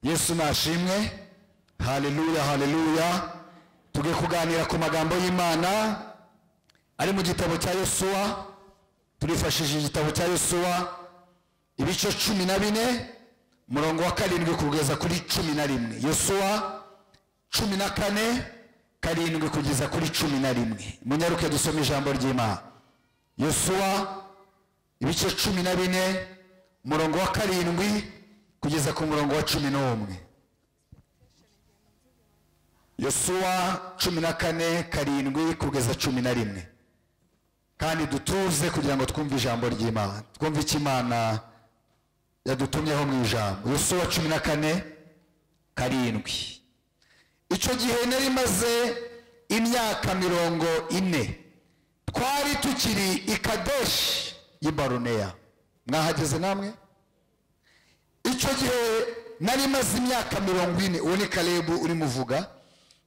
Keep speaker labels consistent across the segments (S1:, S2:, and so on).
S1: Yesu nashimwe. Haleluya, haleluya. Tugiye kuganira ku magambo y'Imana ari mu gitabo cya Yosuwa. Turifashishije igitabo cya Yosuwa ibice 14 umurongo wa 7 kugeza kuri 11. Yosuwa 14 7 kugeza kuri 11. Munyaruke dusome ijambo ry'Imana. Yosuwa ibice 14 umurongo wa 7 kugeza ku murongo wa 11. Yosuwa 14 7 kugeza 11. Kandi dutuze kugira ngo twumve ijambo ry'Imana, twumve icyo Imana yadutumyeho mu ijambo. Yosuwa 14 7. Icyo gihe nari maze imyaka 40, twari tukiri i Kadeshi y'i Baruneya. Mwahageze namwe? Icyo gihe nari maze imyaka 40, uwo ni Kalebu uri muvuga.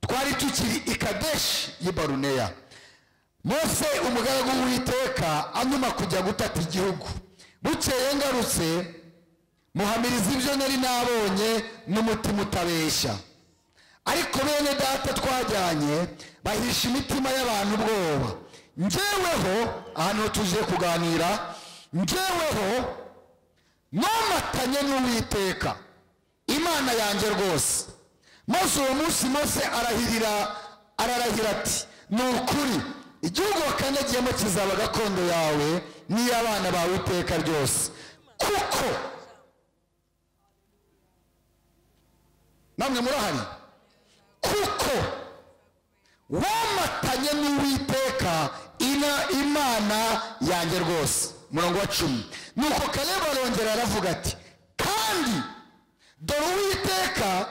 S1: Twari tukiri i Kadeshi y'i Baruneya. Mose umugaragu w'Uwiteka antuma kujya gutata igihugu. Bukeye ngarutse muhamiriza ibyo nari nabonye n'umutima utabeshya. Ariko bene data twajyanye bahisha imitima y'abantu ubwoba. Njyeweho, ahantu tuje kuganira, njyeweho nomatanye n'Uwiteka Imana yanjye rwose. Maze uwo munsi Mose ararahira ati, ni ukuri igihugu wakandagiyemo kizaba gakondo yawe n'iy'abana bawe iteka ryose, kuko namwe murahari, kuko wamatanye n'Uwiteka Imana yanjye rwose. Murongo wa 10. Nuko Kalebu arongera aravuga ati, kandi dore Uwiteka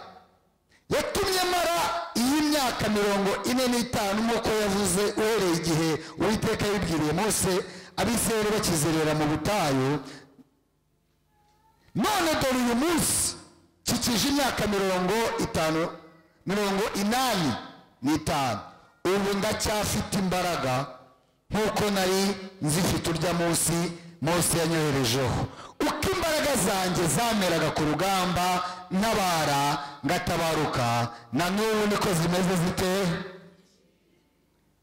S1: yatumye mara iyi myaka 45 nk'uko yavuze uhereye igihe Uwiteka yibwiriye Mose Abisirayeli bakizerera mu butayu. None dore uyu munsi kikije imyaka 85, ubu ndacyafite imbaraga nk'uko nari nzifite urya munsi Mose yanyoherejeho. Uko imbaraga zanjye zameraga ku rugamba ntabara ngatabaruka, na n'ubu niko zimeze zite.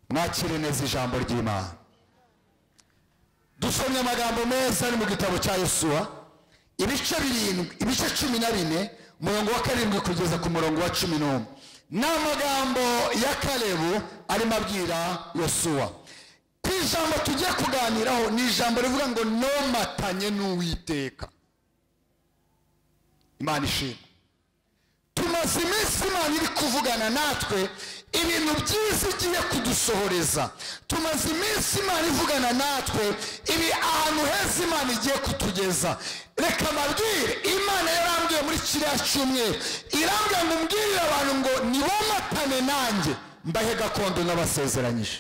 S1: Mwakire neza ijambo ry'Imana. Dusomye amagambo meza ari mu gitabo cya Yosuwa ibice 7, ibice 14 umurongo wa 7 kugeza ku murongo wa 11. Ni amagambo ya Kalebu arimo abwira Yosuwa. Ijambo tugiye kuganiraho ni ijambo rivuga ngo nomatanye n'Uwiteka. Imana ishimwe. Tumaze iminsi Imana iri kuvugana natwe ibintu byiza igiye kudusohoreza. Tumaze iminsi Imana ivugana natwe ibi ahantu heza Imana igiye kutugeza. Reka mbabwire, Imana yarambwiye muri kiriya cyumweru, irambwira ngo mbwirire abantu ngo nibomatane nanjye mbahe gakondo n'abasezeranyije.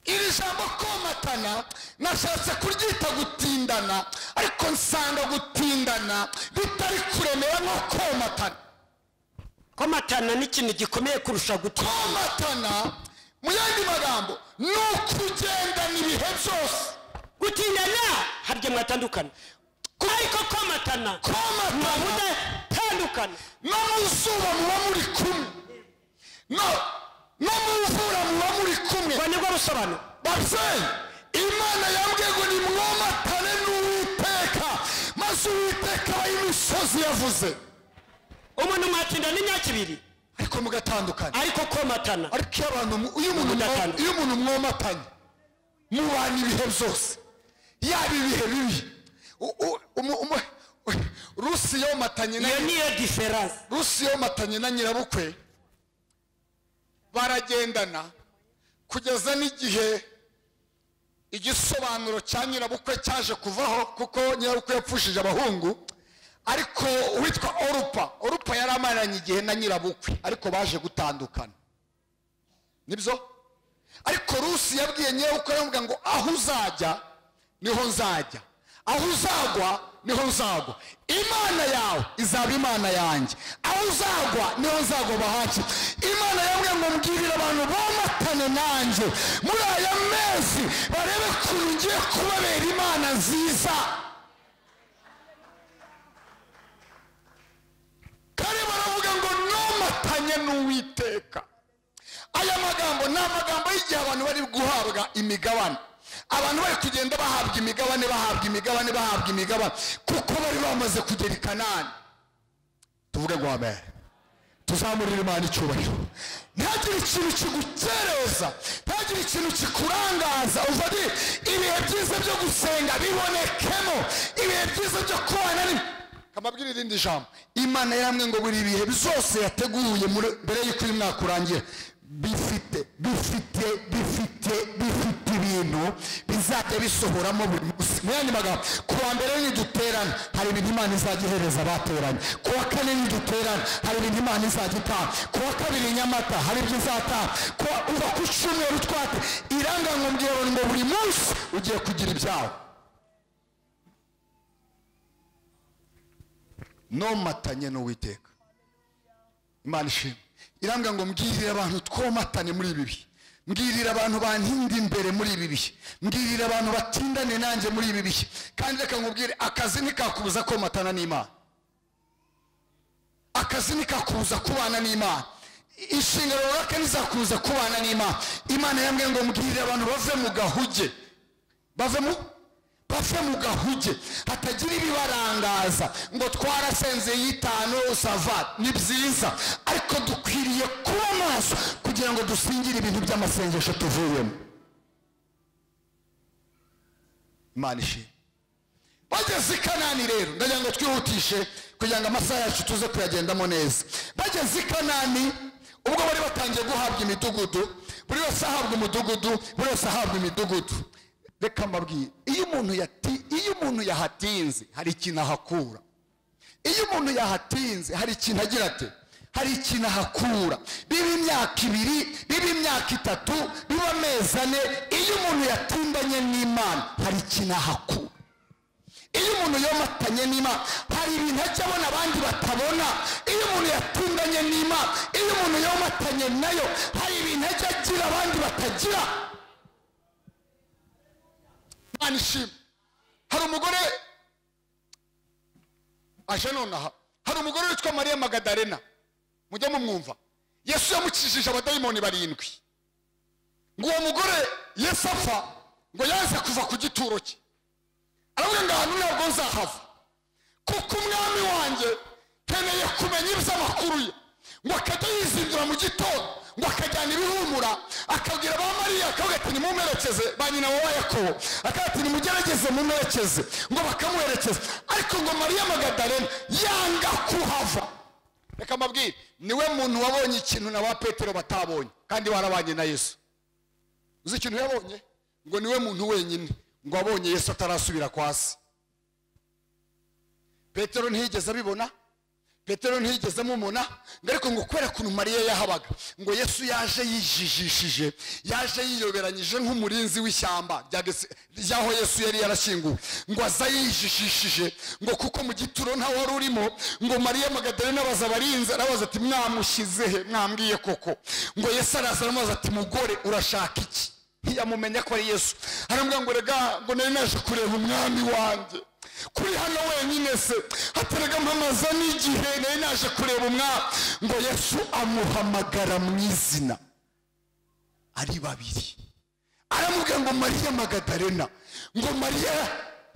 S1: Iri jambo komatana nashatse kuryita gutindana, ariko nsanga gutindana bitari kuremera nko komatana.
S2: Komatana ni ikintu gikomeye kurusha gutindana.
S1: Komatana mu yandi magambo ni ukugendana ibihe byose.
S2: Gutindana harya mwatandukana, ariko komatana mudatandukana.
S1: No mu zuba muba muri kumwe, no mu mvura muba muri kumwe.
S2: Ngo nibwo busobanuro.
S1: Babyeyi, Imana yambwiye ngo nimwomatane n'Uwiteka, maze Uwiteka aba imisozi yavuze.
S2: Umuntu mwatindana imyaka 2
S1: ariko mugatandukana,
S2: ariko komatana.
S1: Ariko iyo umuntu mwomatanye mubana ibihe byose, yaba ibihe bibi. Rusi yomatanye na
S2: iyo niyo difference.
S1: Rusi yomatanye na nyirabukwe baragendana kugeza n'igihe igisobanuro cya nyirabukwe cyaje kuvaho, kuko nyirabukwe yapfushije abahungu. Ariko uwitwa Orupa yaramaranye igihe na nyirabukwe, ariko baje gutandukana. Nibyo? Ariko Rusi yabwiye nyirabukwe aramubwira ngo aho uzajya niho nzajya, aho uzagwa niho nzagwa, Imana yawe izaba Imana yanjye, aho uzagwa niho nzagwa bahaki. Imana yambwiye ngo mbwirire abantu bomatane nanjye muri aya mezi barebe ukuntu ngiye kubabera Imana nziza. Nomatanye n'Uwiteka. Aya magambo ni amagambo y'igihe abantu bari guhabwa imigabane, abantu bari kugenda bahabwa imigabane, bahabwa imigabane, bahabwa imigabane, kuko bari bamaze kugera i Kanani. Tuvuge ngo amen. Tuzamurire Imana icyubahiro. Ntagire ikintu kigukereza, ntagire ikintu kikurangaza. Ufate ibihe byiza byo gusenga bibonekemo, ibihe byiza byo kubana ni kamabwira irindi jambo. Imana yaramwe ngo buri bihe byose yateguye mbere y'uko uyu mwaka urangira bifite bifite bifite bifite ibintu bizajya bisohoramo buri munsi. Mu yandi magambo, ku wa mbere niduterana hari ibintu Imana izajya ihereza abateranye, ku wa kane niduterana hari ibintu Imana izajya itanga, ku wa kabiri Nyamata hari ibyo izatanga, uva ku cyumweru twate irangangombwa ngo buri munsi ugiye kugira ibyawe. Nomatanye n'Uwiteka. Imana ishimwe. Irambwira ngo mbwirire abantu twomatane muri ibi bihe, mbwirire abantu bantinda imbere muri ibi bihe, mbwirire abantu batindane nanjye muri ibi bihe. Kandi reka nkubwire, akazi ntikakubuza komatana n'Imana, akazi ntikakubuza kubana n'Imana, inshingano runaka ntizakubuza kubana n'Imana. Imana yambwiye ngo mbwirire abantu bave mu gahuge, bave mu gahuge, hatagira ibibarangaza ngo twarasenze y'itanu sava. Ni byiza, ariko dukwiriye kuba maso kugira ngo dusingire ibintu by'amasengesho tuvuyemo. Imana ishimwe. Bageze i Kanani rero, ndagira ngo twihutishe kugira ngo amasaha yacu tuze kuyagendamo neza. Bageze i Kanani, ubwo bari batangiye guhabwa imidugudu, buri wese ahabwa umudugudu, buri wese ahabwa imidugudu. Reka mbabwire, iyo umuntu yahatinze hari ikintu ahakura. Iyo umuntu yahatinze hari ikintu agira ate, hari ikintu ahakura. Biba imyaka 2, biba imyaka 3, biba amezi 4. Iyo umuntu yatindanye n'Imana hari ikintu ahakura. Iyo umuntu yomatanye n'Imana hari ibintu ajya abona abandi batabona. Iyo umuntu yatindanye n'Imana, iyo umuntu yomatanye nayo, hari ibintu ajya agira abandi batagira. Imana ishimwe. Hari umugore aje nonaha, hari umugore witwa Mariya Magadalena, mujya mumwumva. Yesu yamukijije abadayimoni 7. Ngo uwo mugore Yesu apfa ngo yaze kuva ku gituro cye, aravuga ngo ahantu ntabwo nzahava kuko umwami wanjye nkeneye kumenya iby'amakuru ye. Ngo akajya yizindura mu gitondo, ngo akajyana ibihumura, akabwira ba Mariya, akavuga ati nimumerekeze, ba nyina wa Yakobo, akavuga ati nimugerageze mumerekeze, ngo bakamuherekeza. Ariko ngo Mariya Magadalena yanga kuhava. Reka mbabwire, niwe muntu wabonye ikintu na ba Petero batabonye, kandi barabanye na Yesu. Uzi ikintu yabonye? Ngo niwe muntu wenyine ngo abonye Yesu atarasubira kwa se. Petero ntiyigeze abibona, Petero ntiyigeze amumona, ariko ngo kubera kuntu Mariya yahabaga, ngo Yesu yaje yijijishije, yaje yiyoberanyije nk'umurinzi w'ishyamba ryaho Yesu yari yarashyinguwe, ngo aza yijijishije, ngo kuko mu gituro nta wari urimo. Ngo Mariya Magadalena abaza abarinzi, arabaza ati mwamushyize he, mwambwiye koko? Ngo Yesu araza aramubaza ati mugore urashaka iki? Ntiyamumenya ko ari Yesu. Aramubwira ngo rega, ngo nari naje kureba umwami wanjye kuri hano wenyine se, haterega mpamaza n'igihe nari naje kureba umwami. Ngo Yesu amuhamagara mu izina ari babiri, aramubwira ngo Mariya Magadalena. Ngo Mariya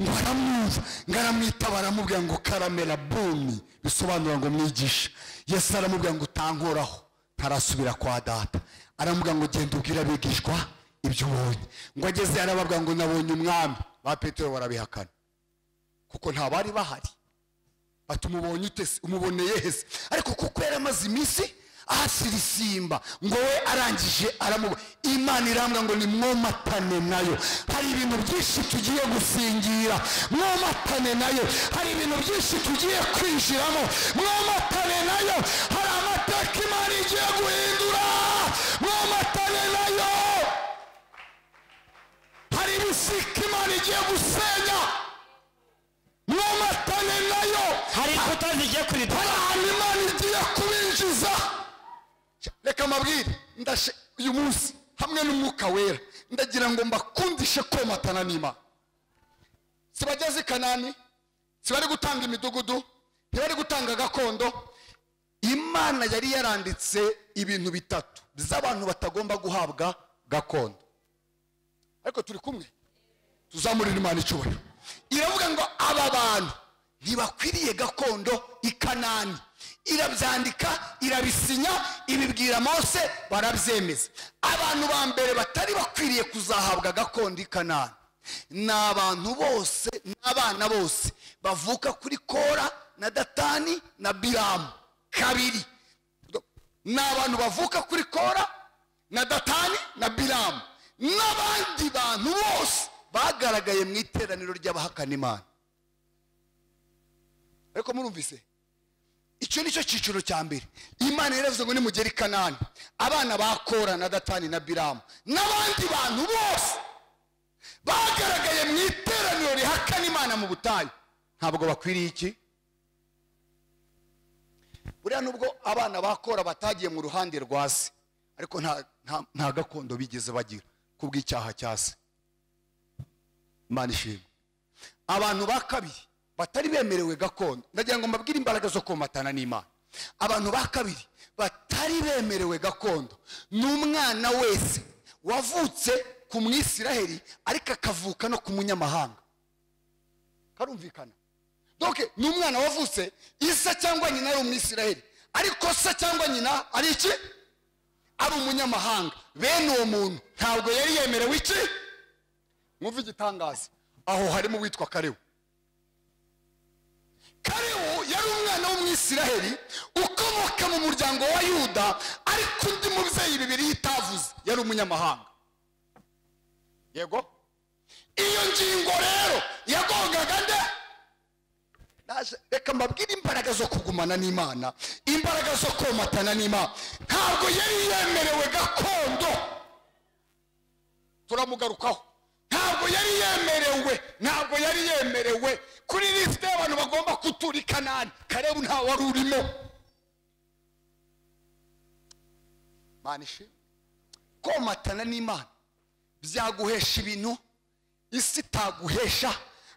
S1: ngo aramwumva, ngo aramwitaba, aramubwira ngo karamera bumi, bisobanura ngo mwigisha. Yesu aramubwira ngo utankoraho ntarasubira kwa data. Aramubwira ngo genda ubwire abigishwa ibyo ubonye. Ngo ageze arababwira ngo nabonye umwami. Ba Petero barabihakana kuko nta bari bahari. Bati umubonye ute se, umuboneye he se? Ariko kuko yari amaze iminsi ahasirisimba, ngo we arangije aramubona. Imana irambwa ngo nimwomatane nayo. Hari ibintu byinshi tugiye gusingira, mwomatane nayo. Hari ibintu byinshi tugiye kwinjiramo, mwomatane nayo. Hari amateka Imana igiye guhindura, mwomatane nayo. Hari ibisika Imana igiye gusenya, mwomatane nayo.
S2: Hari inkuta zigiye kuriduka,
S1: hari ahantu Imana igiye kubinjiza. Reka mbabwire, ndashe uyu munsi hamwe n'Umwuka Wera, ndagira ngo mbakundishe komatana n'Imana. Sibageze i Kanani, sibari gutanga imidugudu, ntibari gutanga gakondo. Imana yari yaranditse ibintu bitatu by'abantu batagomba guhabwa gakondo. Ariko turi kumwe, tuzamurira Imana icyubahiro. Iravuga ngo aba bantu ntibakwiriye gakondo i Kanani. Irabyandika, irabisinya, ibibwira Mose, barabyemeza. Abantu ba mbere batari bakwiriye kuzahabwa gakondo i Kanani ni abantu bose n'abana bose bavuka kuri Kora na Datani na Biramu. Kabiri, ni abantu bavuka kuri Kora na Datani na Biramu n'abandi bantu bose bagaragaye mu iteraniro ry'abahakana Imana. Ariko murumvise, icyo nicyo cyiciro cya mbere. Imana yaravuze ngo nimugere i Kanani, abana ba Kora na Datani na Biramu n'abandi bantu bose bagaragaye mu iteraniro rihakana Imana mu butayu ntabwo bakwiriye iki. Buriya nubwo abana ba Kora batagiye mu ruhande rwa se, ariko nta gakondo bigeze bagira kubw'icyaha cya se. Imana ishimwe. Abantu ba kabiri batari bemerewe gakondo, ndagira ngo mbabwire imbaraga zo komatana n'Imana. Abantu ba kabiri batari bemerewe gakondo ni umwana wese wavutse ku Mwisiraheli ariko akavuka no ku munyamahanga. Karumvikana? Donc ni umwana wavutse isa cyangwa nyina ari Umwisiraheli, ariko se cyangwa nyina ari iki? Ari umunyamahanga. Bene uwo muntu ntabwo yari yemerewe iki? Mwumve igitangaza, aho harimo uwitwa Kalebu. Kalebu yari umwana w'Umwisiraheli ukomoka mu muryango wa Yuda, ariko undi mubyeyi bibiri itavuze yari umunyamahanga. Yego, iyo ngingo rero yagongaga nde? Reka mbabwire imbaraga zo kugumana n'Imana, imbaraga zo komatana n'Imana. Ntabwo yari yemerewe gakondo, turamugarukaho. Ntabwo yari yemerewe, ntabwo yari yemerewe kuri lisite y'abantu bagomba kutura i Kanani. Kalebu nta wari urimo. Imana ishimwe. Komatana n'Imana byaguhesha ibintu isi itaguhesha,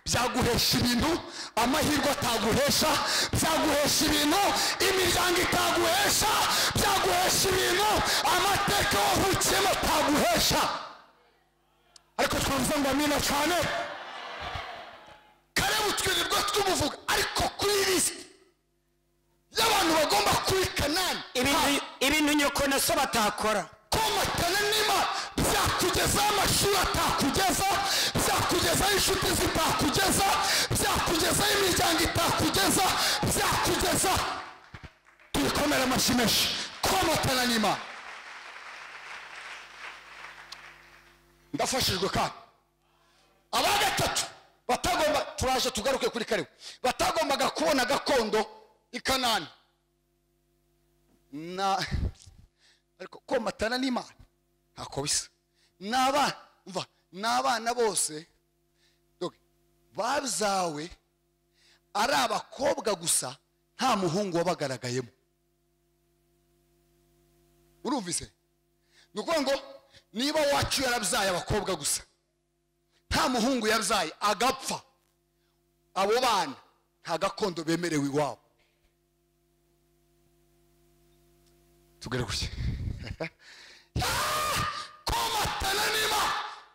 S1: byaguhesha ibintu amahirwe ataguhesha, byaguhesha ibintu imiryango itaguhesha, byaguhesha ibintu amateka wavukiyemo ataguhesha. Ariko twavuze ngo amina cyane. Kalebu twirirwa tumuvuga, ariko kuri lisite y'abantu bagomba kuri Kanani,
S2: ibintu nyoko na so batakora.
S1: Komatana n'Imana byakugezaho amashuri atakugeza, byakugezaho inshuti zitakugeza, byakugezaho imiryango itakugeza, byakugeza. Tubikomere amashyi menshi. Komatana n'Imana. Ndafashijwe kandi. Aba gatatu batagomba, turaje tugaruke kuri Kalebu, batagombaga kubona gakondo i Kanani na ariko komatana n'Imana ntako bisa. N'abana, umva, n'abana bose babyawe ari abakobwa gusa, nta muhungu wabagaragayemo. Urumvise? Ni ukuvuga ngo niba wacu yarabyaye abakobwa gusa, nta muhungu yabyaye agapfa, abo bana nta gakondo bemerewe iwabo. Tugere kuki? Komatana n'Imana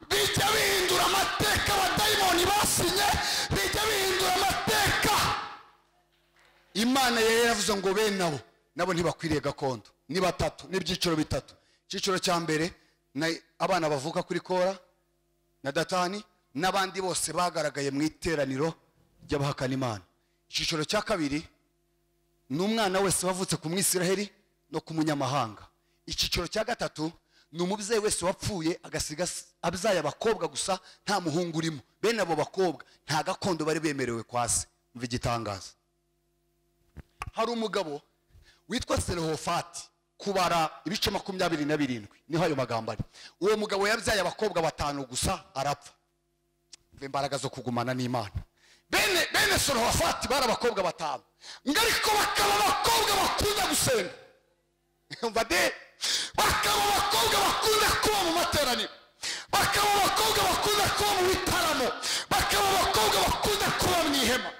S1: bijya bihindura amateka abadayimoni basinye, bijya bihindura amateka. Imana yari yaravuze ngo bene abo nabo ntibakwiriye gakondo. Ni batatu, n'ibyiciro bitatu. Icyiciro cya mbere ni abana bavuka kuri Kora na Datani n'abandi bose bagaragaye mu iteraniro ry'abahakana Imana. Icyiciro cya kabiri ni umwana wese wavutse ku Mwisiraheli no ku munyamahanga. Icyiciro cya gatatu ni umubyeyi wese wapfuye agasiga abyaye abakobwa gusa nta muhungu urimo. Bene abo bakobwa nta gakondo bari bemerewe kwa se. Mva igitangaza, hari umugabo witwa Selehofati, kubara ibice 27 niho ayo magambo ari. Uwo mugabo yabyaye abakobwa batanu gusa arapfa. Mva imbaraga zo kugumana n'Imana. Bene Selehofati bari abakobwa batanu, ngariko bakaba abakobwa bakunda gusenga. Umva de, bakaba abakobwa bakunda kuba mu materaniro, bakaba abakobwa bakunda kuba mu bitaramo, bakaba abakobwa bakunda kuba mu ihema.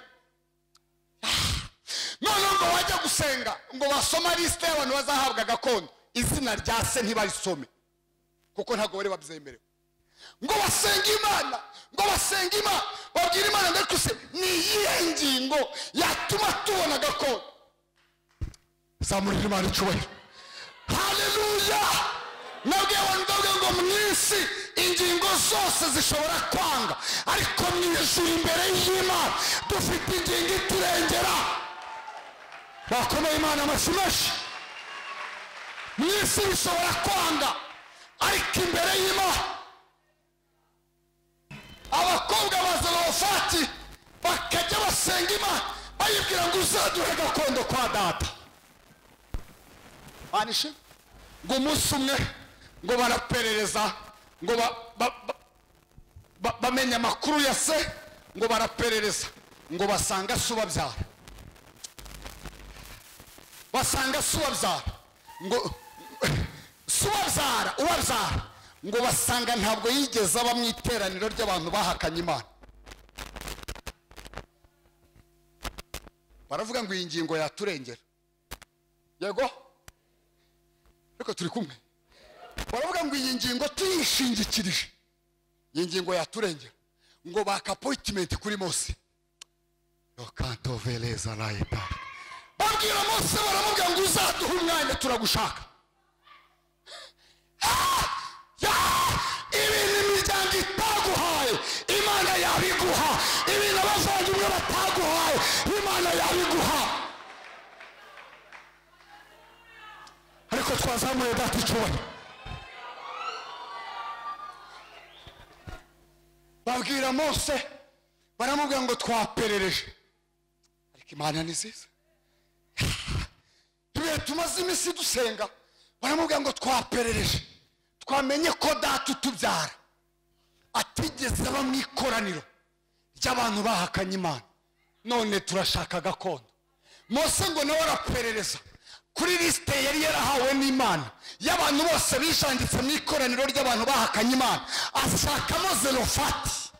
S1: None Ngo bajya gusenga ngo basoma liste y'abantu bazahabwa gakondo, izina rya se ntibarisome kuko ntabwo bari babyemerewe. Ngo basenga Imana, ngo basenga Imana, babwira Imana ngo se ni iyihe ngingo yatuma tubona gakondo? Zamurira Imana icyubahiro. Haleluya! Nabwiye abantu ngo mu isi ingingo zose zishobora kwanga, ariko mu ijuru imbere y'Imana dufite ingingo iturengera. Bakomeye Imana amashyi menshi. Mu isi bishobora kwanga, ariko imbere y'Imana. Abakobwa ba Zarofati bakajya basenga Imana bayibwira ngo uzaduhe gakondo kwa data. Banishe ngo umunsi umwe ngo baraperereza, ngo bamenya amakuru ya se, ngo baraperereza ngo basanga se ubabyara, basanga se ubabyara, ngo se ubabyara ubabyara, ngo basanga ntabwo yigeze aba mu iteraniro ry'abantu bahakanye Imana. Baravuga ngo iyi ngingo yaturengera. Yego, ariko turi kumwe. Baravuga ngo iyi ngingo tuyishingikirije, iyi ngingo yaturengera. Ngo baka appointment kuri Mose. Lokantoveleza laeta. Babwira Mose, baramubwira ngo uzaduha umwanya turagushaka. Ibintu imiryango itaguhaye Imana yabiguha, ibintu abavandimwe bataguhaye Imana yabiguha. Ariko twazamuye data icyubahiro. Babwira Mose, baramubwira ngo twaperereje, ariko Imana ni nziza. Ibihe tumaze iminsi dusenga, baramubwira ngo twaperereje, twamenye ko data utubyara atigeze aba mu ikoraniro ry'abantu bahakanye Imana, none turashaka gakondo. Mose ngo nawe araperereza kuri liste yari yarahawe n'Imana y'abantu bose bishanditse mu ikoraniro ry'abantu bahakanye Imana, ashakamo Zarofati,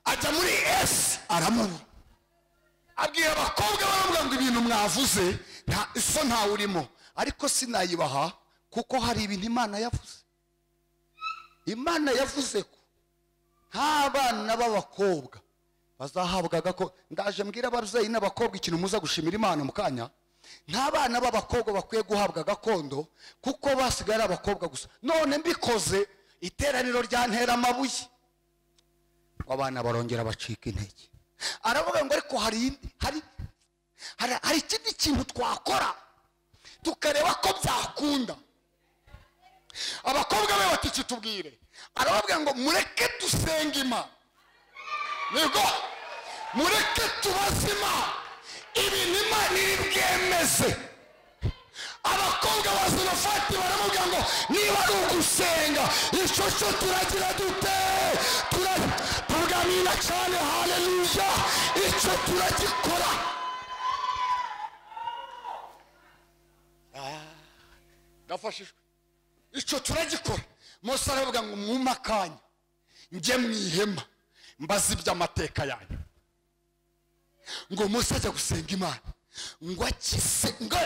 S1: ajya muri S aramubura. Abwira abakobwa baramubwira ngo ibintu mwavuze nta iso ntawe urimo, ariko sinayibaha kuko hari ibintu Imana yavuze. Imana yavuze ko nta bana b'abakobwa bazahabwa gakondo. Ndaje mbwira ababyeyi n'abakobwa ikintu muza gushimira Imana mu kanya. Nta bana b'abakobwa bakwiye guhabwa gakondo kuko basigaye ari abakobwa gusa. None mbikoze iteraniro ryantera amabuye. Abana barongera bacika intege. Aravuga ngo ariko hari ikindi kintu twakora tukareba ko byakunda. Abakobwa be bati kitubwire. Arababwira ngo mureke dusenge Imana. Yego, mureke tubaze Imana ibintu Imana iri bwemeze. Abakobwa ba Zarofati baramubwira ngo niba ari ugusenga icyo cyo turagira dute, turamina cyane. Haleluya, icyo turagikora. Ndafashijwe. Icyo turagikora. Mose aravuga ngo mwume akanya njye mu ihema mbaze iby'amateka yanyu. Ngo Mose ajya gusenga Imana, ngo akise, ngo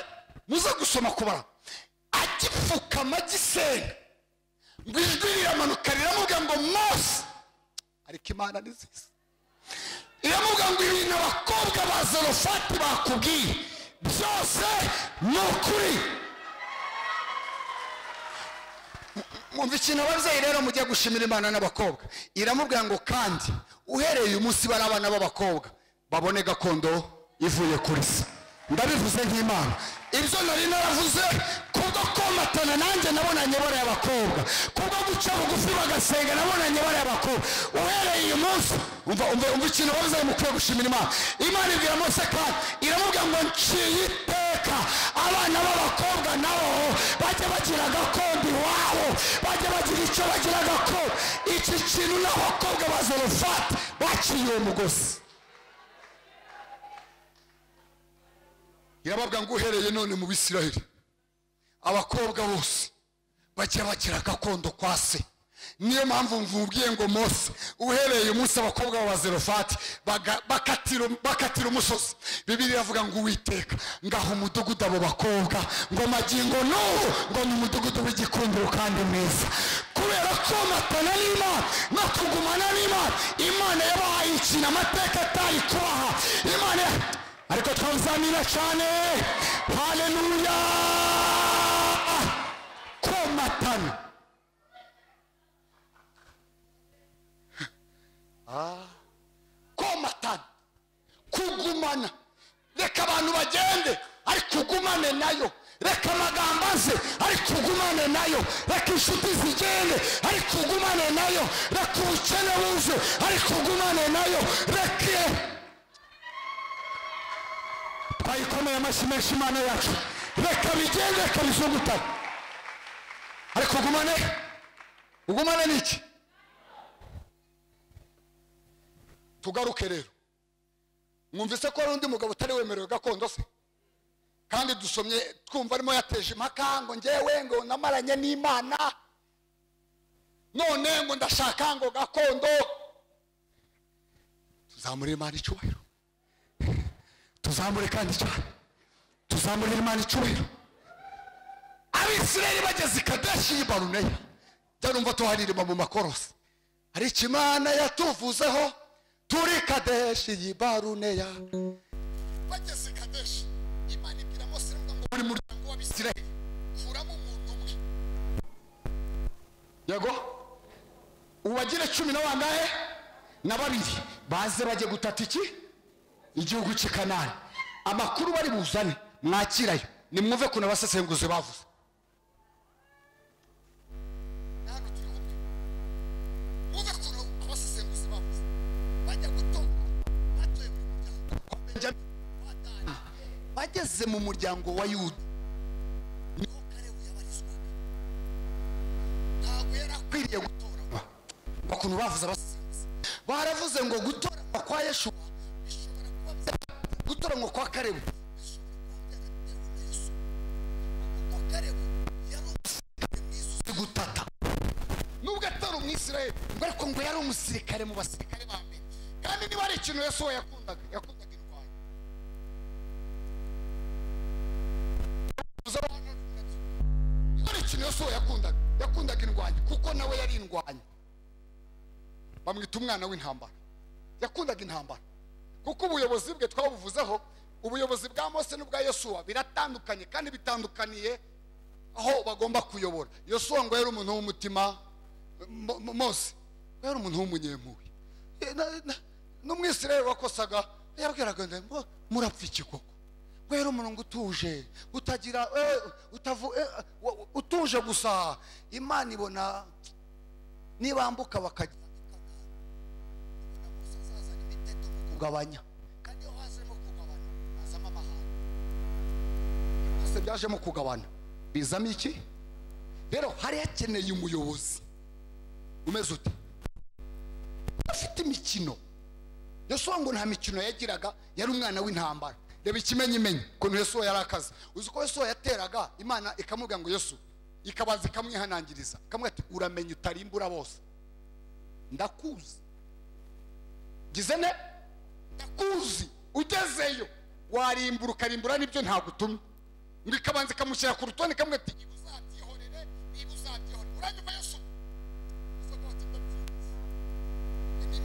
S1: muze gusoma kubara, agipfukama agisenga, ngo ijwi riramanuka riramubwira ngo Mose, ariko Imana ni nziza, iramubwira ngo ibintu abakobwa ba Zarofati bakubwiye byose ni ukuri. Mwumva ikintu ababyeyi rero mujye gushimira Imana n'abakobwa. Iramubwira ngo kandi uhereye uyu munsi bari abana b'abakobwa babone gakondo ivuye kuri se. Ndabivuze nk'Imana. Ibyo nari naravuze kubwo komatana nanjye nabonanye bariya abakobwa, kubwo guca bugufi bagasenga nabonanye bariya abakobwa. Uhereye uyu munsi umva ikintu ababyeyi mukwiye gushimira Imana. Imana ibwira Mose kandi iramubwira ngo nciye iteka abana b'abakobwa nabo bajye bagira gakondo iwabo, bajye bagira icyo bagira gakondo. Iki kintu n'abakobwa ba Zarofati baciye uwo mugozi. Irababwira ngo uhereye none mu Bisirayeli abakobwa bose bajya bagira gakondo kwa se. Niyo mpamvu mvubwiye ngo Mose uhereye umunsi abakobwa ba Zerofati bakatira umusozi, Bibiliya iravuga ngo Uwiteka ngaho umudugudu abo bakobwa ngo magingo n'ubu ngo ni umudugudu w'igikundiro kandi mwiza. Kubera komatana n'Imana no kugumana n'Imana, Imana yabahaye ikintu amateka atari kubaha. Imana ariko twazamira cyane. Haleluya. Komatana. Komatana, kugumana. Reka abantu bagende ariko ugumane nayo. Reka amagambo aze ariko ugumane nayo. Reka inshuti zigende ariko ugumane nayo. Reka ubukene buze ariko ugumane nayo. Reka twayikomeye amashyi menshi Imana yacu. Reka bigende, reka bizungutane, ariko ugumane. Ugumane n'iki? Tugaruke rero. Mwumvise ko hari undi mugabo utari wemerewe gakondo se? Kandi dusomye twumva arimo yateje impaka ngo njyewe ngo namaranye n'Imana, none ngo ndashaka ngo gakondo. Tuzamure Imana icyubahiro, tuzamure kandi cyane, tuzamure Imana icyubahiro. Abisirayeli bageze i Kadeshi y'i Baruneya, byarumva tuharirima mu makorosi, ariko Imana yatuvuzeho turi Kadeshi y'i Baruneya. Bageze i Kadeshi, Imana ibwira Mose ngo buri muryango w'Abisirayeli kuramo umuntu umwe, yego ubagire 12 baze bajye gutata iki igihugu cy'i Kanani. Amakuru bari buzane mwakirayo, nimwumve kuna abasesenguzi bavuze. Hano turi kumwe, mwumve kuna abasesenguzi bavuze. Bajya gutora, batoye buri muryango kwa Benjamini, kwa Dani. Bageze mu muryango wa Yuda niho Kalebu yabarizwaga. Ntabwo yari akwiriye gutoranywa. Ukuntu bavuze abasesenguzi, baravuze ngo gutoranywa kwa Yeshuwa bishobora kuba gutoranywa kwa Kalebu bishobora kuba byaratewe na Yesu, kuko Kalebu yari umusirikare mwiza uzi gutata. Nubwo atari Umwisirayeli, ngo ariko ngo yari umusirikare mu basirikare ba mbere. Kandi niba ari ikintu Yesu we yakundaga, yakundaga indwanyi. Niba ari ikintu Yesu we yakundaga, yakundaga indwanyi, kuko nawe yari indwanyi. Bamwita umwana w'intambara. Yakundaga intambara kuko ubuyobozi bwe twabuvuzeho, ubuyobozi bwa Mose n'ubwa Yosuwa biratandukanye, kandi bitandukaniye aho bagomba kuyobora. Yosuwa ngo yari umuntu w'umutima, Mose yari umuntu w'umunyempuhwe. N'Umwisirayeli wakosaga yabwiraga ngo murapfa iki koko? Ngo yari umuntu utuje, utagira utuje gusa. Imana ibona nibambuka bakajya kugabanya, kandi iyo hazemo kugabana hazamo amahane. Byose byajemo kugabana bizamo iki? Rero hari hakeneye umuyobozi umeze ute, afite imikino. Yosuwa ngo nta mikino yagiraga, yari umwana w'intambara. Reba ikimenyimenyi ukuntu Yosuwa yari akaze. Uzi ko Yosuwa yateraga Imana ikamubwira ngo Yosuwa, ikabanza ikamwihanangiriza, ikamubwira ati uramenye utarimbura bose, ndakuzi gize ne ndakuzi, ugezeyo warimbura ukarimbura n'ibyo ntagutumye. Ngo ikabanza ikamushyira ku rutonde, ikamubwira ati niba uzabyihorere, niba uzabyihorere. Uranyumva Yosuwa?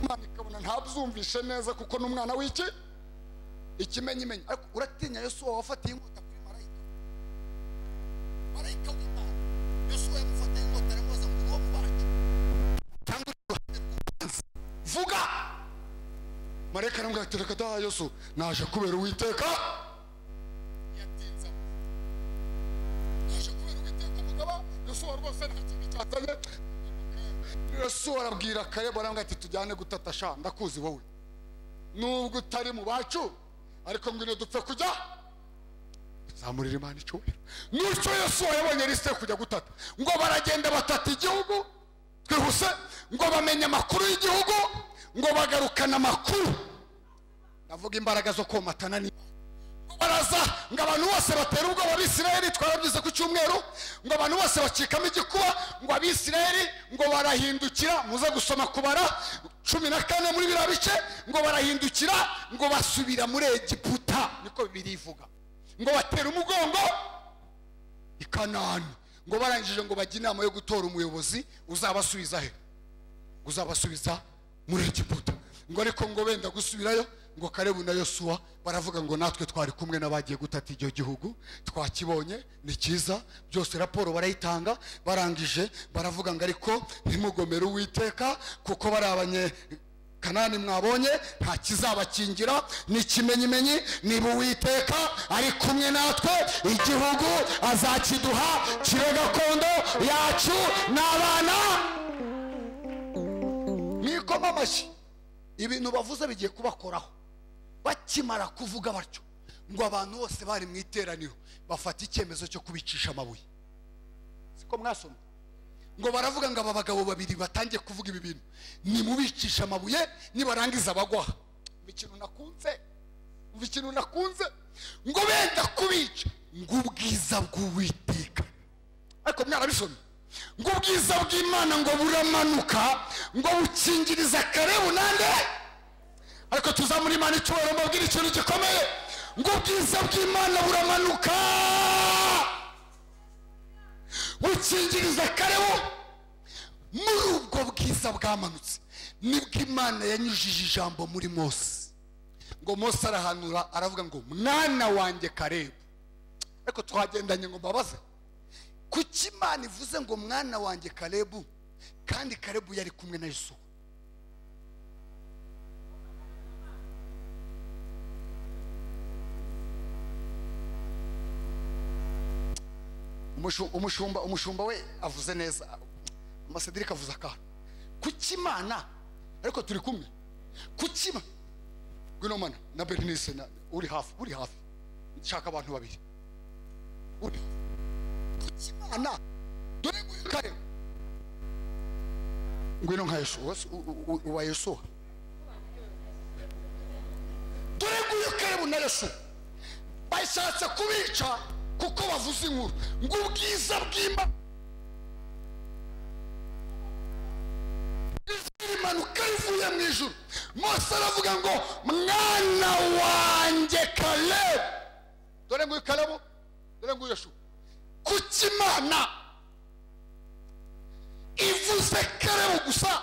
S1: Imana ikabona ntabyumvishe neza kuko n'umwana w'iki ikimenyimenyi. Ariko uratinya Yosuwa wafatiye inkota kuri marayika, marayika w'Imana. Yosuwa yamufatiye inkota aramubaza ngo uwo mu bacu cyangwa uruhande rw'umwanzi, vuga. Marayika aramubwira ati reka da Yosuwa, naje kubera Uwiteka. Yatinze, naje kubera Uwiteka umugaba. Yosuwa rwose nta kintu cyatanye. Yosuwa arabwira Kalebu aramubwira ati tujyane gutata sha, ndakuzi wowe nubwo utari mu bacu, ariko ngwino dupfe kujya. Tuzamurira Imana icyubahiro. N'utyo Yosuwa yabonye lisite kujya gutata, ngo baragenda batata igihugu twihuse, ngo bamenye amakuru y'igihugu, ngo bagarukana amakuru. Ndavuga imbaraga zo komatana n'Imana. Ngo Baraza ngo abantu bose batera ubwoba Abisirayeli, twarabyize ku cyumweru, ngo abantu bose bacikamo igikuba, ngo Abisirayeli ngo barahindukira. Muze gusoma Kubara 14 muri biriya bice, ngo barahindukira ngo basubira muri Egiputa, niko Bibiliya ivuga. Ngo batera umugongo i Kanani, ngo barangije ngo bajye inama yo gutora umuyobozi uzabasubiza he, uzabasubiza muri Egiputa. Ngo ariko ngo benda gusubirayo, ngo Kalebu na Yosuwa baravuga ngo natwe twari kumwe n'abagiye gutata icyo gihugu, twakibonye ni cyiza byose, raporo barayitanga. Barangije baravuga ngo ariko ntimugomere Uwiteka, kuko bari abanye Kanani mwabonye nta kizabakingira, ni ikimenyimenyi, niba Uwiteka ari kumwe natwe igihugu azakiduha kibe gakondo yacu n'abana. Mwikoma amashyi, ibintu bavuze bigiye kubakoraho. Bakimara kuvuga batyo, ngo abantu bose bari mu iteraniro bafata icyemezo cyo kubicisha amabuye. Siko mwasomye? Ngo baravuga ngo aba bagabo babiri batangiye kuvuga ibi bintu, nimubicisha amabuye, nibarangiza bagwaha. Ikintu nakunze, ikintu nakunze, ngo benda kubica, ngo ubwiza bw'Uwiteka, ariko mwarabisomye, ngo ubwiza bw'Imana ngo buramanuka, ngo bukingiriza Kalebu nande. Ariko tuzamura Imana icyubahiro, mbabwire ikintu gikomeye, ngo ubwiza bw'Imana buramanuka bukingiriza Kalebu. Muri ubwo bwiza bwamanutse nibwo Imana yanyujije ijambo muri Mose, ngo Mose arahanura aravuga ngo mwana wanjye Kalebu. Ariko twagendanye ngo mbabaze, kuki Imana ivuze ngo mwana wanjye Kalebu kandi Kalebu yari kumwe na Yosuwa? Umushumba we avuze neza, Amasedirika avuze akantu. Kuki Imana, ariko turi kumwe, kuki ngwino mana na Bernice na uri hafi, uri hafi, nshaka abantu babiri, uri kuki Imana, dore nguyu Kalebu, ngwino nka Yosuwa, uwa Yosuwa, dore nguyu Kalebu na Yosuwa bashatse kubica kuko bavuze inkuru, ngo ubwiza bw'Imana imanuka rivuye mu ijuru. Mose aravuga ngo mwana wanjye Kalebu, dore nguyu Kalebu, dore nguyu Yosuwa. Kuki Imana ivuze Kalebu gusa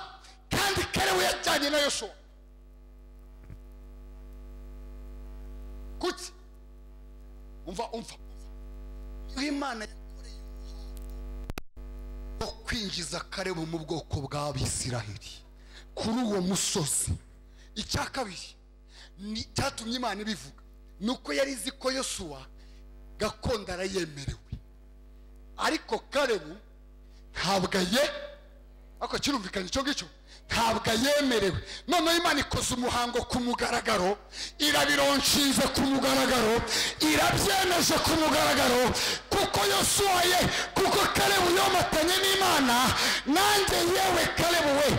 S1: kandi Kalebu yajyanye na Yosuwa? Kuki? Umva Imana yakoreye umuhango wo kwinjiza Kalebu mu bwoko bw'Abisiraheli kuri uwo musozi. Icya kabiri ni cyatumye Imana ibivuga, nuko yari izi ko Yosuwa gakondo arayemerewe, ariko Kalebu ntabwo aye, ariko kirumvikanye icyo ngicyo, ntabwo ayemerewe. Noneho Imana ikoze umuhango ku mugaragaro, irabironshinze ku mugaragaro, irabyemeje ku mugaragaro, kuko Yosuwa ye, kuko Kalebu yomatanye n'Imana. Nanjye yewe Kalebu we,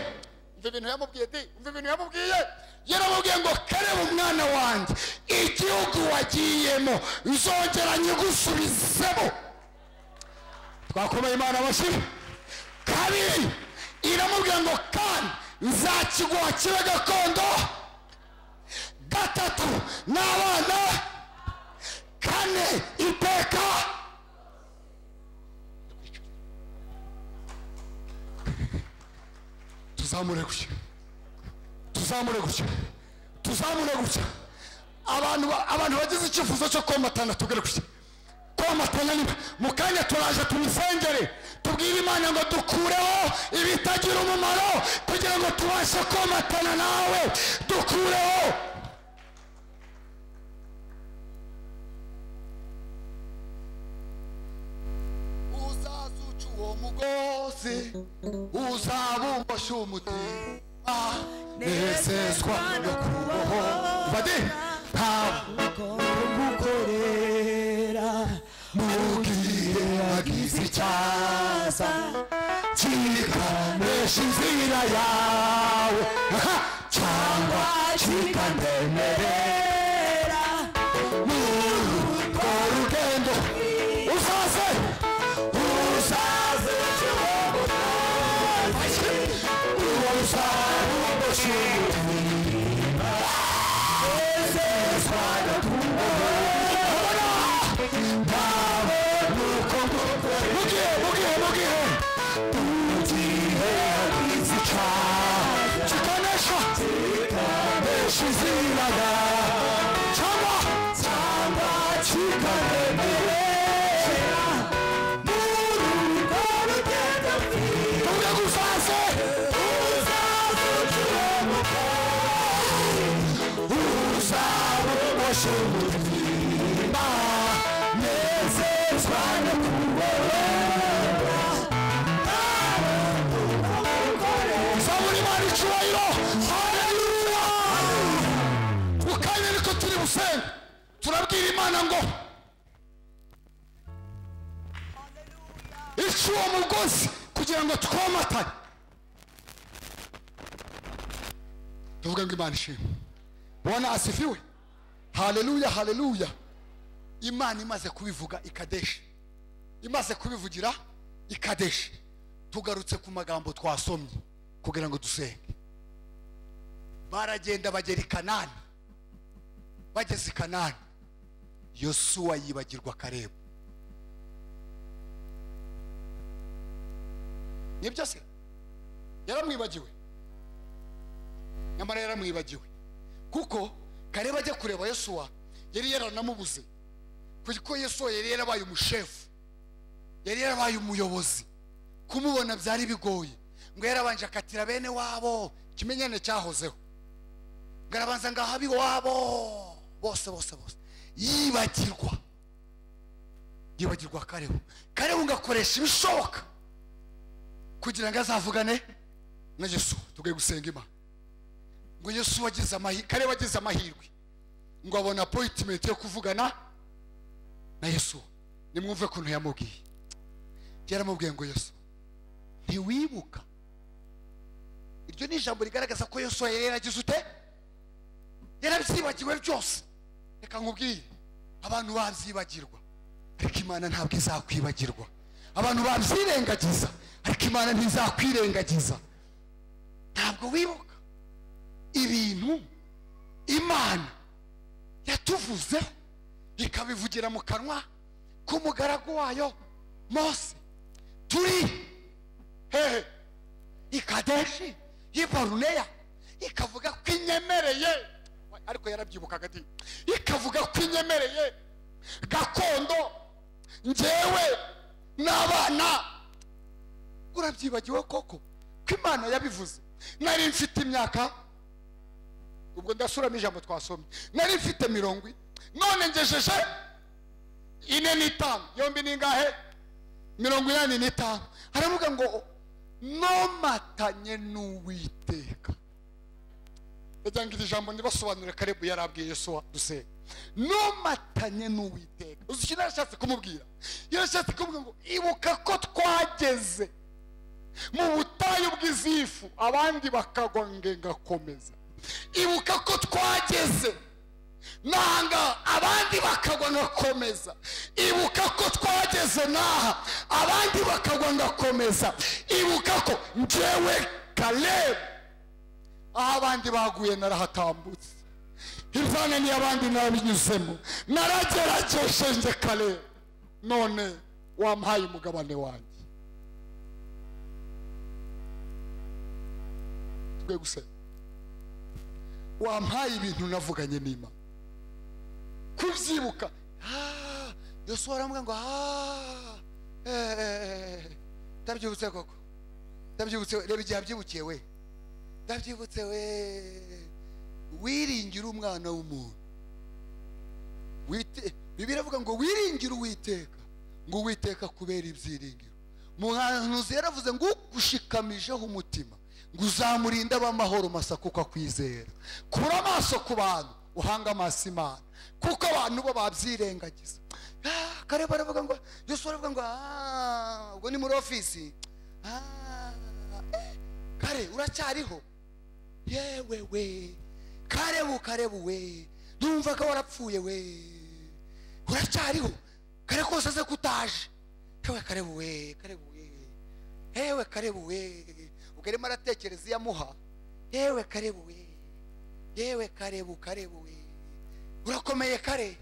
S1: umva ibintu yamubwiye di, umva ibintu yamubwiye, yaramubwiye ngo Kalebu mwana wanjye, igihugu wagiyemo nzongera nyigusubizemo. Twakomeye Imana amashyi. Kabiri iramubwira ngo kandi nzakiguha kibe gakondo. Gatatu n'abana. Kane iteka. Tuzamure gutya, tuzamure gutya, tuzamure gutya. Abantu bagize icyifuzo cyo komatana, tugere gutya komatana. Niba mu kanya turaje tumusengere, tubwire Imana ngo dukureho ibitagira umumaro kugira ngo tubashe komatana nawe, dukureho. Uzazuca uwo mugozi, uzabumbosha umutima, nezezwa no kubohora, ntabwo gukorera mubwire wagize icyaza kikanesha inzira yawe, cyangwa kikandemerera. Mu Turabwira Imana ngo ica uwo mugozi kugira ngo twomatane. Tuvuge ngo Imana ishimwe. Bwana asifiwe. Haleluya, haleluya. Imana imaze kubivuga ikadeshi, imaze kubivugira ikadeshi. Tugarutse ku magambo twasomye kugira ngo dusenge. Baragenda bagera i Kanani. Bageze i Kanani, Yosuwa yibagirwa Kalebu. Nibyo se? Yaramwibagiwe. Nyamara yaramwibagiwe, kuko Kalebu ajya kureba Yosuwa yari yaranamubuze, kuko Yosuwa yari yarabaye umushefu, yari yarabaye umuyobozi. Kumubona byari bigoye. Ngo yarabanje akatira bene wabo, kimenyane cyahozeho. Ngo arabanza ngahabi wabo bose bose bose, yibagirwa Kalebu. Kalebu ngakoresha ibishoboka kugira ngo azavugane na Yesu. Tugiye gusenga Imana ngo Yesu wagize amahirwe, Kalebu agize amahirwe ngo abona appointment yo kuvugana na Yesu. Nimwumve kuntu yamubwiye. Yaramubwiye ngo Yesu, ntiwibuka. Iryo ni ijambo rigaragaza ko Yesu yari yaragize ute? Yarabyibagiwe byose. Reka nkubwire, abantu babyibagirwa, ariko Imana ntabwo izakwibagirwa. Abantu babyirengagiza, ariko Imana ntizakwirengagiza. Ntabwo wibuka ibintu Imana yatuvuzeho ikabivugira mu kanwa k'umugaragu wayo Mose. Turi hehe? I Kadeshi y'i Baruneya, ikavuga ko inyemereye. Ariko yarabyibukaga ati ikavuga ko inyemereye gakondo njyewe n'abana. Urabyibagiwe koko ko Imana yabivuze? Nari mfite imyaka, ubwo ndasuramo ijambo twasomye, nari mfite 40, none ngejeje 45. Yombi ni ingahe? 85. Haravuga ngo nomatanye n'Uwiteka. Ndagira iri jambo ndibasobanurire. Kalebu yarabwiye Yosuwa dusenga, nomatanye n'Uwiteka. Uzi icyo yarashatse kumubwira? Yarashatse kumubwira ngo ibuka ko twageze mu butayu bw'izifu abandi bakagwa nge ngakomeza. Ibuka ko twageze nanga abandi bakagwa ngakomeza. Ibuka ko twageze naha abandi bakagwa ngakomeza. Ibuka ko njyewe Kalebu aho abandi baguye narahatambutse, ivana ni abandi narabinyuzemo, naragerageje nje Kalebu, none wampaye umugabane wanjye. Twe gusa wampaye ibintu navuganye n'Imana. Kubyibuka, Yosuwa aramubwira ngo ndabyibutse koko, ndabyibutse. Reba igihe abyibukiye we, ndabyibutse we. Wiringira umwana w'umuntu. Bibiliya iravuga ngo wiringira Uwiteka, ngo Uwiteka kubera ibyiringiro. Muhanuzi yaravuze ngo ugushikamijeho umutima ngo uzamurinda abamahoro masa kuko akwizera. Kura amaso ku bantu uhanga amaso Imana, kuko abantu bo babyirengagiza. Kalebu aravuga ngo, Yosuwa aravuga ngo ubwo ni muri ofisi. Kare uracyariho? Yewe we, Kalebu, Kalebu we, ndumva ko warapfuye we, uracyariho? Kare kose aze kutaje. Ewe Kalebu we, Kalebu we, ewe Kalebu we, Ubwo arimo aratekereza iyo amuha, yewe Karebu we, yewe Karebu, Karebu we, urakomeye Kare,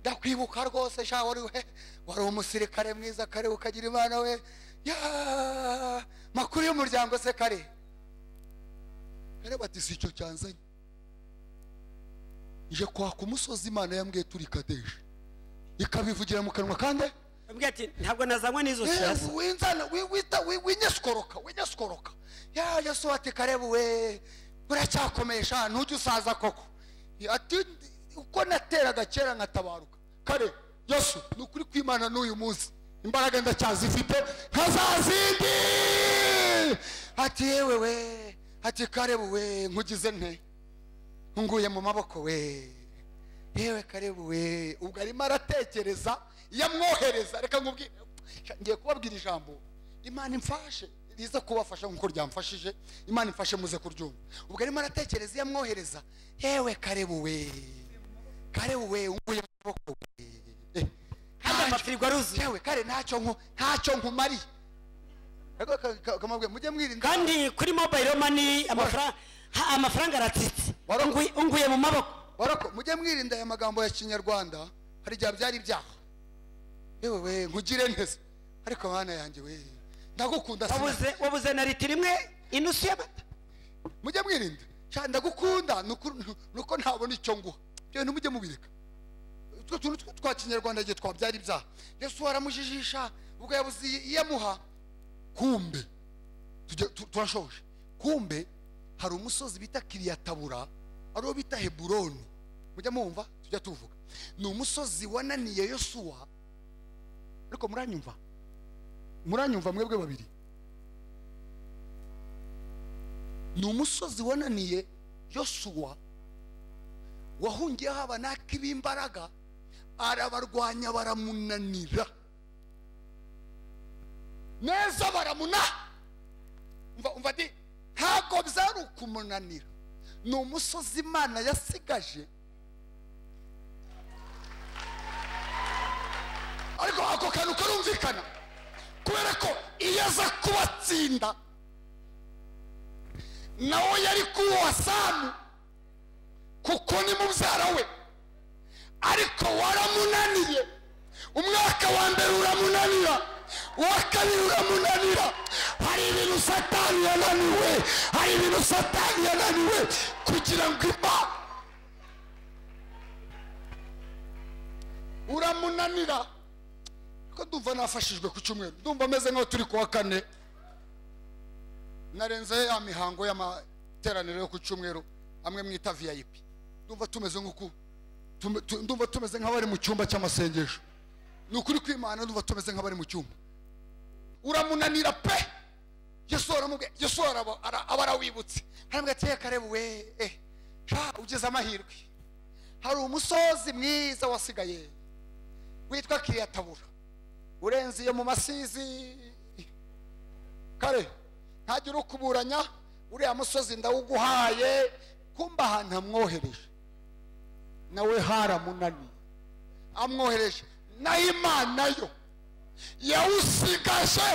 S1: ndakwibuka rwose sha, wari we, wari umusirikare mwiza Kare, ukagira Imana we, ya makuru y'umuryango se Kare. Karebu ati si icyo cyanzanye, nje kwaka umusozi Imana yambwiye turi Kadeshi, ikabivugira mu kanwa kandi
S2: ambwiye ati ntabwo nazanywe n'izo siasa,
S1: winzana wita winyeskoroka winyeskoroka. Ya Yesu ati Karebu we, uracyakomesha ntujye usaza koko. Ati uko nateraga kera nkatabaruka. Kare Yesu ni ukuri kw'Imana n'uyu munsi imbaraga ndacyazifite nkazazindi. Ati yewe we, ati Karebu we, nkugize nte, nguye mu maboko we, yewe Karebu we. Ubwo arimo aratekereza yamwohereza. Reka nkubwire, ngiye kubabwira ijambo Imana imfashe riza kubafasha nkuko ryamfashije, Imana imfashe muze kuryumva. Ubwo arimo aratekereza yamwohereza, yewe Karebu we, Karebu we, nguye mu maboko we,
S2: kandi amafirigo aruzuye,
S1: yewe Kare ntacyo nkumariye. Kamabwe mujye mwirinda.
S2: Kandi kuri mobile money amafaranga aratsitse, unguye mu maboko.
S1: Barako mujye mwirinda aya magambo ya Kinyarwanda, hari igihe byari ibyaha. Yewe we nkugire neza, ariko bana yanjye we ndagukunda,
S2: wabuze na litiro imwe inusu y'amata.
S1: Mujye mwirinda, sha ndagukunda nuko ntabona icyo nguha, byo ntimujye mubireka. Utwo tuntu twa Kinyarwanda gihe twabyara ibyaha. Yesu aramujijisha ubwo yabuze iyamuha. Kumbe turashoje. Kumbe hari umusozi bita Kiriyatabura, ariwo bita Heburoni, mujya mumva tujya tuvuga. Ni umusozi wananiye Yosuwa. Ariko muranyumva, muranyumva mwebwe babiri. Ni umusozi wananiye Yosuwa, wahungiyeho Abanaki b'imbaraga, arabarwanya baramunanira neza, baramuna. Umva ati ntabwo byari ukumunanira, ni umusozi Imana yasigaje. Ariko ako kantu karumvikana, kubera ko iyo aza kubatsinda nawe yari kuwa Samu, kuko ni mubyara we. Ariko waramunaniye, umwaka wa mbere uramunanira, uwa kabiri uramunanira. Hari ibintu Satani yananiwe, hari ibintu Satani yananiwe kugira ngo Imana uramunanira. Ko ndumva nafashijwe ku cyumweru, ndumva ameze nkaho turi kuwa kane, narenze ya mihango y'amateraniro yo ku cyumweru amwe mwita VIP. Ndumva tumeze nkuko ndumva tumeze nk'abari mu cyumba cy'amasengesho. Ni ukuri kw'Imana, ndumva tumeze nk'abari mu cyumba. Uramunanira pe. Yesu aramubwira, Yesu aba arawibutse, aramubwira ati Karebu we, ugeze amahirwe, hari umusozi mwiza wasigaye witwa Kiriyatabura, urenze iyo mu masizi. Kare ntagira ukuburanya, uriya musozi ndawuguhaye. Kumba ahantu amwohereje nawe haramunaniye, amwohereje nayo Imana yo yawusigaje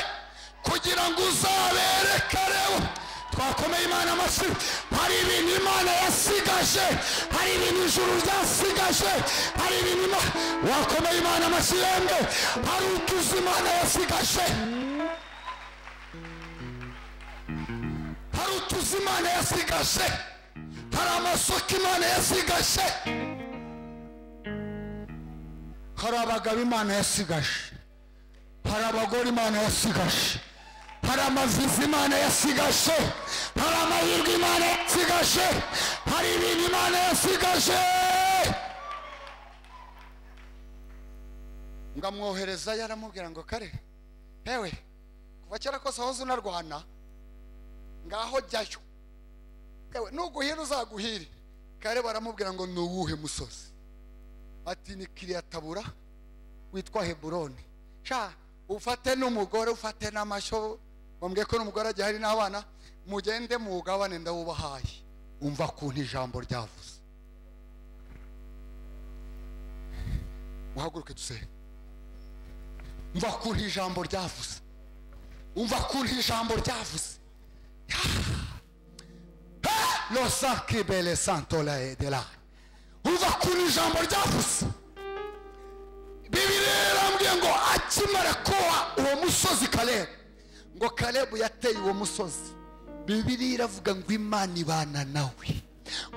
S1: kugira ngo uzabere Karebu. Twakomeye Imana amashyi. Hari ibintu Imana yasigaje, hari ibintu ijuru ryasigaje, hari ibintu wakomeye Imana amashyi yemwe, hari utuzi Imana yasigaje, hari utuzi Imana yasigaje, hari amasoko Imana yasigaje, hari abagabo Imana yasigaje, hari abagore Imana yasigaje, hari amavizi Imana yasigaje, hari amahirwe Imana yasigaje, hari ibintu Imana yasigaje. Ngamwohereza yaramubwira ngo Kare, hewe kuva kera kose wahoze unarwana, ngaho jyayo, yewe nuguhira uzaguhire. Kare baramubwira ngo ni uwuhe musozi? Ati ni Kiriyatabura witwa Heburoni. Sha ufate n'umugore, ufate n'amashyo, bambwiye ko n'umugore agiye hari n'abana, mugende mugabane ndawubahaye. Umva kuntu ijambo ryavuze. Muhaguruke dusenge. Umva kuntu ijambo ryavuze, umva kuntu ijambo ryavuze. Losakibele santola edela. Uva kuri ijambo ryavuze. Bibiliya irambwiye ngo akimara kuba uwo musozi Kalebu, ngo Kalebu yateye uwo musozi. Bibiliya iravuga ngo Imana ibana nawe,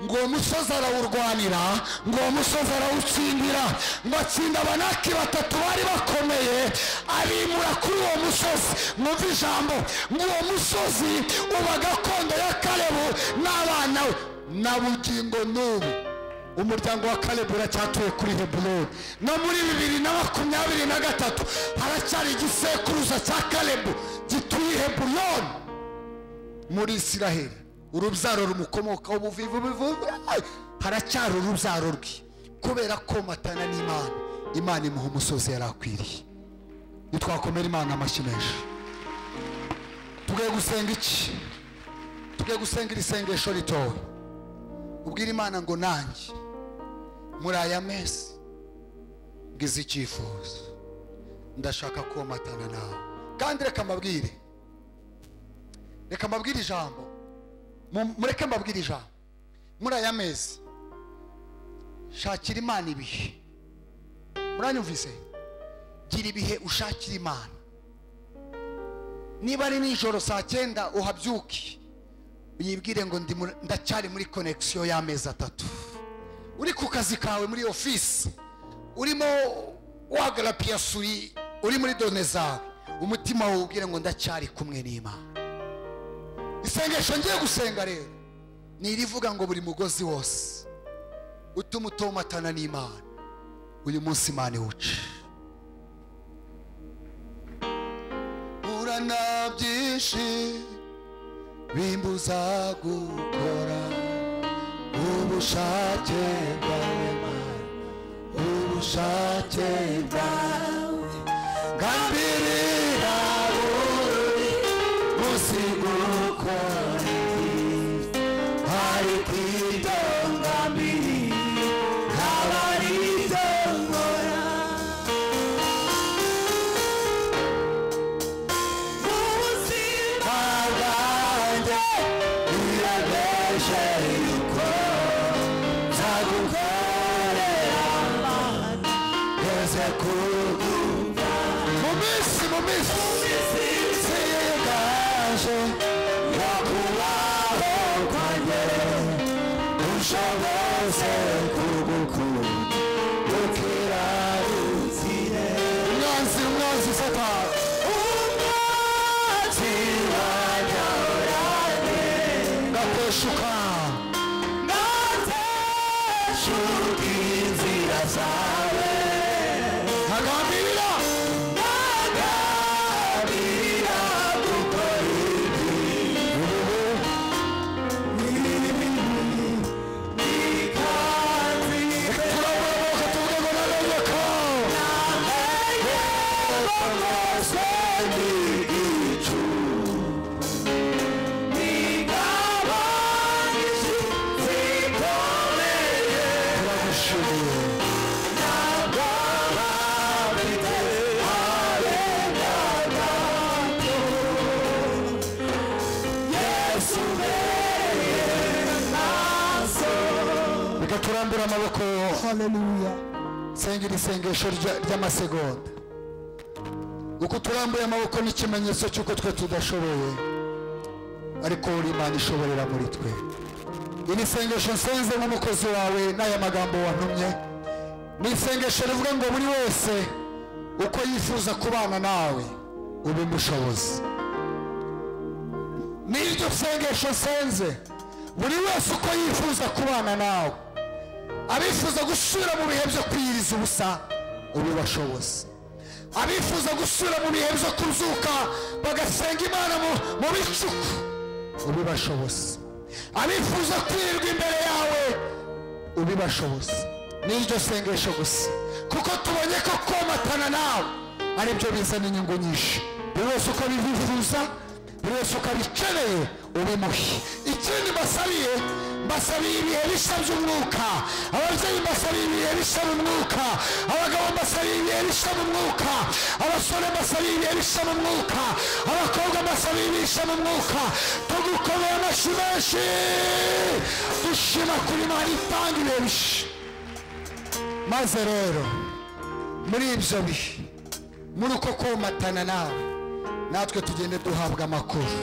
S1: ngo uwo musozi arawurwanira, ngo uwo musozi arawutsindira, ngo atsinda Abanaki batatu bari bakomeye, abimura kuri uwo musozi. Mwumve ijambo, ngo uwo musozi uba gakondo ya Kalebu n'abana we na bugingo n'ubu. Umuryango wa Kalebu uracyatuye kuri Heburoni. No muri 2023 haracyari igisekuruza cya Kalebu gituye Heburoni muri Isiraheli. Urubyaro rumukomokaho buvivu, haracyari urubyaro rwe kubera komatana n'Imana. Imana imuha umusozi yari akwiriye. Nitwakomera Imana amashyi menshi. Tugiye gusenga iki? Tugiye gusenga iri sengesho ritoya. Ubwira Imana ngo nanjye muri aya mezi ngize icyifuzo, ndashaka komatana nawe. Kandi reka mbabwire, reka mbabwire ijambo, mureke mbabwire ijambo. Muri aya mezi shakira Imana ibihe. Muranyumvise? Gira ibihe ushakira Imana. Niba ari nijoro saa 9 uhabyuke, uyibwire ngo ndacyari muri connection y'amezi 3. Uri ku kazi kawe muri office, urimo wagara piyasuri, uri muri done zawe, umutima wawe ubwire ngo ndacyari kumwe n'Imana. Isengesho ngiye gusenga rero ni irivuga ngo buri mugozi wose utuma utomatana n'Imana, uyu munsi Imana iwuce. Urana byinshi bimbuza gukora ubushake bwawe Mana, ubushake bwawe ngambirira buri munsi gukora ibyiza, ariko ibyo ngambiriye nkaba ari ibyo nkora. Mu buzima bwanjye birabeje yuko nzagukorera Mana ngeze kugupfa. Mu minsi sigaje yo kubaho kwanjye, unshoboze kugukunda ukirarukire. Umwanzi Satani, umwanzi wanjye ngateshuka, ngateshuka inzira zawe, nkagambirira gukora ibibi. Turabura tuvuge ngo namenye ko igicu zikomeye. Turagushimiye. Reka turambure amaboko.
S3: Haleluya.
S1: Senga iri sengesho ry'amasegonda. Uko turambuye amaboko ni ikimenyetso cy'uko twe tudashoboye, ariko uri Imana ishoborera muri twe. Iri sengesho nsenze nk'umukozi wawe n'aya magambo wantumye, ni isengesho rivuga ngo buri wese uko yifuza kubana nawe ubimushoboze. N'iryo sengesho nsenze, buri wese uko yifuza kubana nawe, abifuza gusubira mu bihe byo kwiyiriza ubusa ubibashoboze, abifuza gusubira mu bihe byo kuzuka bagasenga Imana mu bicuku ubibashoboze, abifuza kwirirwa imbere yawe ubibashoboze. N'iryo sengesho gusa, kuko tubonye ko komatana nawe aribyo bizana inyungu nyinshi. Buri wese uko abifuza, buri wese uko abikeneye ubimuhe. Ikindi mbasabiye Mbasabiye ibihe bishya by'umwuka. Ababyeyi mbasabiye ibihe bishya mu mwuka. Abagabo mbasabiye ibihe bishya mu mwuka. Abasore mbasabiye ibihe bishya mu mwuka. Abakobwa mbasabiye ibihe bishya mu mwuka. Tugukomeye amashyi menshi, dushima kuri Imana itanga ibihe bishya. Maze rero muri ibyo bihe, muri uko komatana nawe, natwe tugende duhabwa amakuru,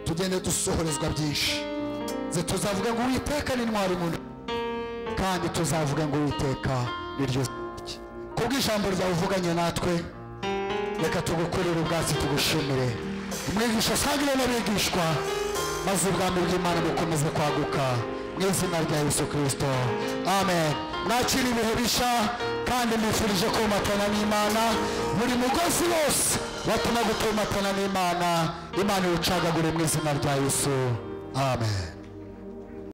S1: tugende dusohorezwa byinshi. Ze tuzavuga ngo Uwiteka ni intwari mu, kandi tuzavuga ngo Uwiteka ni ryo. Kubw'ijambo ryawe uvuganye natwe, reka tugukorere ubwatsi, tugushimire. Umwigisha asangire n'abigishwa, maze ubwami bw'Imana bukomeze kwaguka mu izina rya Yesu Kristo, amen. Mwakira ibihe bishya, kandi mbifurije komatana n'Imana. Buri mugozi wose watuma gutomatana n'Imana, Imana iwucagagure mu izina rya Yesu, amen.